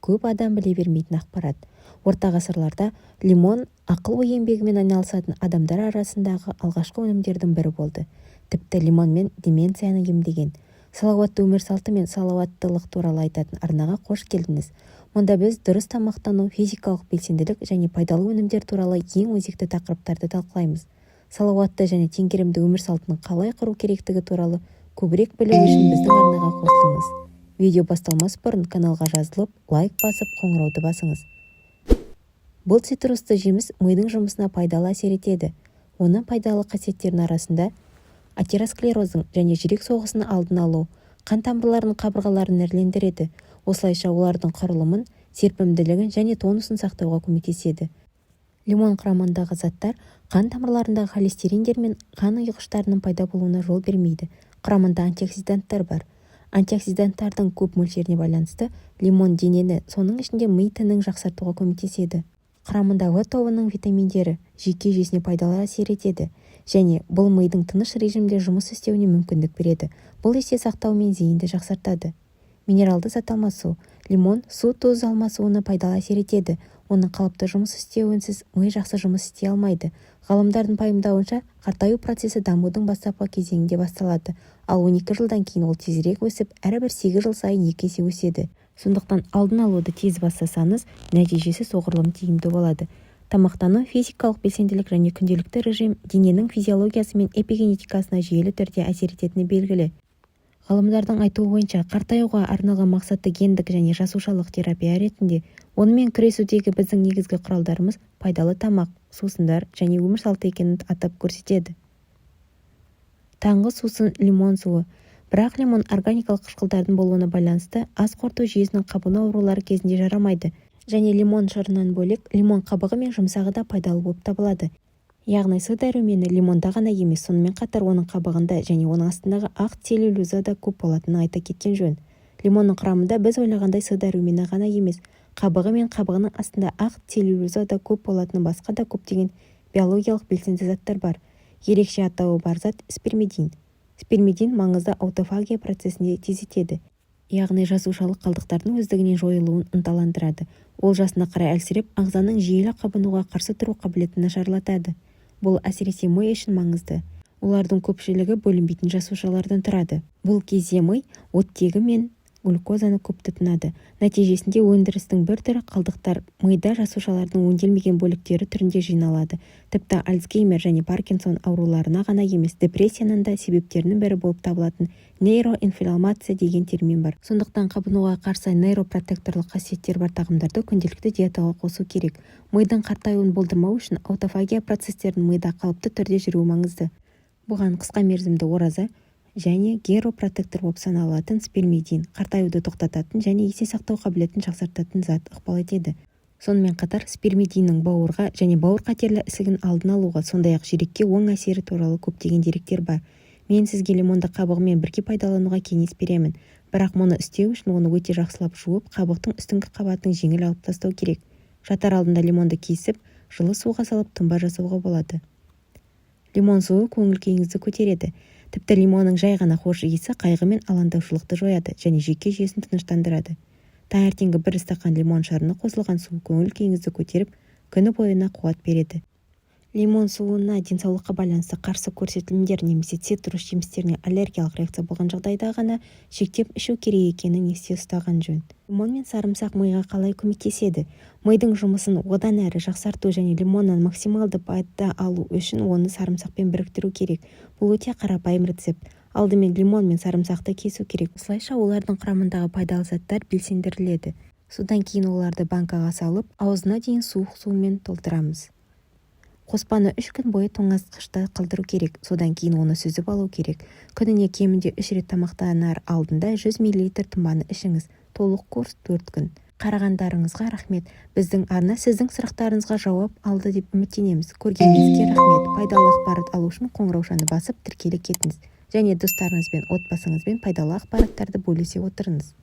Көп адам біле бермейтін ақпарат. Орта ғасырларда лимон ақыл-ой еңбегімен айналысатын адамдар арасындағы алғашқы өнімдердің бірі болды. Тіпті лимонмен деменцияны емдеген. Салауатты өмір салты мен салауаттылық туралы айтатын арнаға қош келдіңіз! Мұнда біз дұрыс тамақтану, физикалық белсенділік және пайдалы өнімдер туралы ең өзекті тақырыптарды талқылаймыз. Салауатты және теңгерімді өмір салтын қалай құру керектігі туралы көбірек білу үшін біздің арнаға қосылыңыз. Видео басталмас бұрын каналға жазылып, лайк басып, қоңырауды басыңыз. Бұл цитрусты жеміс мидың жұмысына пайдалы әсер етеді. Оның пайдалы қасиеттерінің арасында атеросклероздың және жүрек соғысының алдын алу, қан тамырларының қабырғаларын ірілендіреді, осылайша олардың құрылымын, серпімділігін және тонусын сақтауға көмектеседі. Лимон құрамындағы заттар қан тамырларындағы холестериндер мен қан ұйығыштарының пайда болуына жол бермейді. Құрамында антиоксиданттар бар. Антиоксиданттардың көп мөлшеріне байланысты лимон денені, соның ішінде ми тінін жақсартуға көмектеседі. Құрамында В тобының витаминдері жүйке жүйесіне пайдалы әсер етеді және бұл мидың тыныш режимде жұмыс істеуіне мүмкіндік береді. Бұл есте сақтау мен зейінді жақсартады. Минералды зат алмасу. Лимон су-тұз алмасуына пайдалы әсер етеді. Оның қалыпты жұмыс істеуінсіз ми жақсы жұмыс істей алмайды. Ғалымдардың пайымдауынша, қартаю процесі дамудың бастапқы кезеңінде басталады, ал 12 жылдан кейін ол тезірек өсіп, әрбір 8 жыл сайын екі есе өседі. Сондықтан алдын алуды тез бастасаңыз, нәтижесі соғұрлым тиімді болады. Тамақтану, физикалық белсенділік және күнделікті режим дененің физиологиясы мен эпигенетикасына жүйелі түрде әсер ететіні белгілі. Ғалымдардың айтуы бойынша, қартаюға арналған мақсатты гендік және жасушалық терапия ретінде онымен күресудегі біздің негізгі құралдарымыз пайдалы тамақ, сусындар және өмір салты екенін атап көрсетеді. Таңғы сусын – лимон суы. Бірақ лимон органикалық қышқылдардың болуына байланысты ас қорыту жүйесінің қабыну аурулары кезінде жарамайды. Және лимон шырынынан бөлек, лимон қабығы мен жұмсағы да пайдалы болып табылады. Яғни С дәрумені лимонда ғана емес, сонымен қатар оның қабығында және оның астындағы ақ целлюлозада көп болатынын айта кеткен жөн. Лимонның құрамында біз ойлағандай С дәрумені ғана емес, қабығы мен қабығының астында ақ целлюлозада көп болатын басқа да көптеген биологиялық белсенді заттар бар. Ерекше атауы бар зат – спермидин. Спермидин маңызды аутофагия процесін тездетеді, яғни жасушалық қалдықтардың өздігінен жойылуын ынталандырады. Ол жасына қарай әлсіреп, ағзаның жүйелі қабынуға қарсы тұру қабілетін нашарлатады. Бұл әсіресе ми үшін маңызды. Олардың көпшілігі бөлінбейтін жасушалардан тұрады. Бұл кезде ми оттегі мен глюкозаны көп тұтынады. Нәтижесінде өндірістің бір түрі қалдықтар мида жасушалардың өңделмеген бөліктері түрінде жиналады. Тіпті Альцгеймер және Паркинсон ауруларына ғана емес, депрессияның да себептерінің бірі болып табылатын нейроинфламмация деген термин бар. Сондықтан қабынуға қарсы нейропротекторлық қасиеттері бар тағамдарды күнделікті диетаға қосу керек. Мидың қартаюын болдырмау үшін аутофагия процестерінің мида қалыпты түрде жүруі маңызды. Бұған қысқа мерзімді ораза және геропротектор болып саналатын спермидин, қартаюды тоқтататын және есте сақтау қабілетін жақсартатын зат, ықпал етеді. Сонымен қатар спермидиннің бауырға және бауыр қатерлі ісігін алдын алуға, сондай-ақ жүрекке оң әсері туралы көптеген деректер бар. Мен сізге лимонды қабығымен бірге пайдалануға кеңес беремін. Бірақ мұны істеу үшін оны өте жақсылап жуып, қабықтың үстіңгі қабатын жеңіл алып тастау керек. Жатар алдында лимонды кесіп, жылы суға салып, тұнба жасауға болады. Лимон суы көңіл күйіңізді көтереді. Тіпті лимонның жай ғана хош иісі қайғы мен алаңдаушылықты жояды және жүйке жүйесін тыныштандырады. Таңертеңгі бір стақан лимон шырыны қосылған су көңіл күйіңізді көтеріп, күні бойына қуат береді. Лимон суына денсаулыққа байланысты қарсы көрсетілімдер немесе цитрус жемістеріне аллергиялық реакция болған жағдайда ғана шектеп ішу керек екенін есте ұстаған жөн. Лимон мен сарымсақ миға қалай көмектеседі? Мидың жұмысын одан әрі жақсарту және лимоннан максималды пайда алу үшін оны сарымсақпен біріктіру керек. Бұл өте қарапайым рецепт. Алдымен лимон мен сарымсақты кесу керек. Осылайша олардың құрамындағы пайдалы заттар белсендіріледі. Содан кейін оларды банкаға салып, аузына дейін суық сумен толтырамыз. Қоспаны 3 күн бойы тоңазытқышта қалдыру керек. Содан кейін оны сүзіп алу керек. Күніне кемінде үш рет тамақтанар алдында 100 мл тұнбаны ішіңіз. Толық курс 4 күн. Қарағандарыңызға рахмет! Біздің арна сіздің сұрақтарыңызға жауап алды деп үміттенеміз. Көргеніңізге рахмет! Пайдалы ақпарат алу үшін қоңыраушаны басып, тіркеле кетіңіз және достарыңызбен, отбасыңызбен пайдалы ақпараттарды бөлісе отырыңыз.